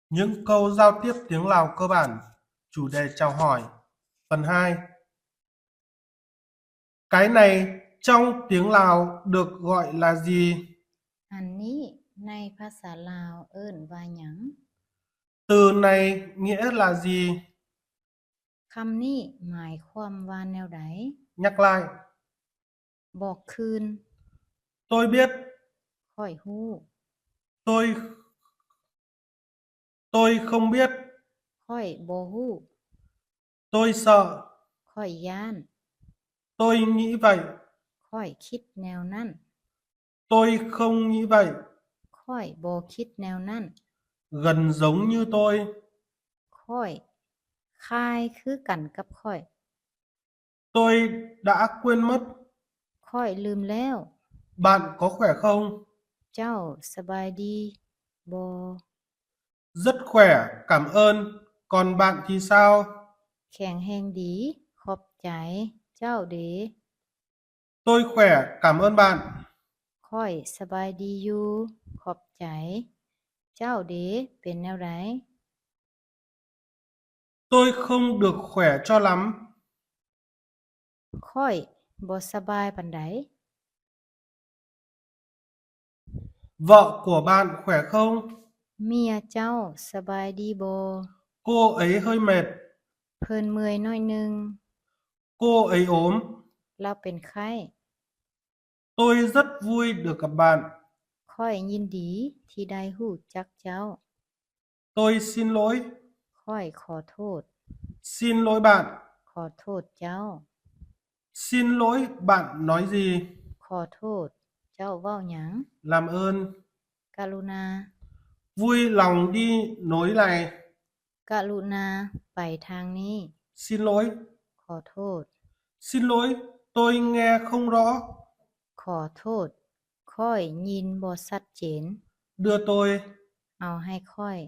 Những câu giao tiếp tiếng Lào cơ bản, chủ đề chào hỏi. Phần hai. Cái này trong tiếng Lào được gọi là gì? ອັນນີ້ໃນພາສາລາວເອີ້ນວ່າຫຍັງ? Từ này nghĩa là gì? ຄຳນີ້ໝາຍຄວາມວ່າແນວໃດ? Nhắc lại. ບອກຄືນ. Tôi biết. ຂ້ອຍຮູ້. Tôi Tôi không biết. ຂ້ອຍບໍ່ຮູ້. Tôi sợ. ຂ້ອຍຢ້ານ. Tôi nghĩ vậy. ຂ້ອຍຄິດແນວນັ້ນ. Tôi không nghĩ vậy. ຂ້ອຍບໍ່ຄິດແນວນັ້ນ. Gần giống như tôi. ຂ້ອຍຄ້າຍຄືກັນກັບຂ້ອຍ. Tôi đã quên mất. ຂ້ອຍລືມແລ້ວ. Bạn có khỏe không? ເຈົ້າສະບາຍດີບໍ່? Rất khỏe, cảm ơn. Còn bạn thì sao? ແຂງແຮງດີ, ຂອບໃຈ. ເຈົ້າເດ? Tôi khỏe, cảm ơn bạn. ຂ້ອຍສະບາຍດີຢູ່, ຂອບໃຈ. ເຈົ້າເດ, ເປັນແນວໃດ? Tôi không được khỏe cho lắm. ຂ້ອຍບໍ່ສະບາຍປານໃດ. Vợ của bạn khỏe không? ເມຍເຈົ້າສະບາຍດີບໍ່? Cô ấy hơi mệt. ເພິ່ນເມື່ອຍໜ້ອຍໜຶ່ງ. Cô ấy ốm. ລາວເປັນໄຂ້. Tôi rất vui được gặp bạn. ຂ້ອຍຍິນດີທີ່ໄດ້ຮູ້ຈັກເຈົ້າ. Tôi xin lỗi. ຂ້ອຍຂໍໂທດ. Xin lỗi bạn. ຂໍໂທດເຈົ້າ. Xin lỗi, bạn nói gì? ຂໍໂທດ ເຈົ້າເວົ້າຫຍັງ? Làm ơn. ກະລຸນາ. Vui lòng đi nối này. ກະລຸນາໄປທາງນີ້. Xin lỗi. ຂໍໂທດ. Xin lỗi, tôi nghe không rõ. ຂໍໂທດ ຂ້ອຍຍິນບໍ່ຊັດເຈນ. Đưa tôi. ເອົາໃຫ້ຂ້ອຍ.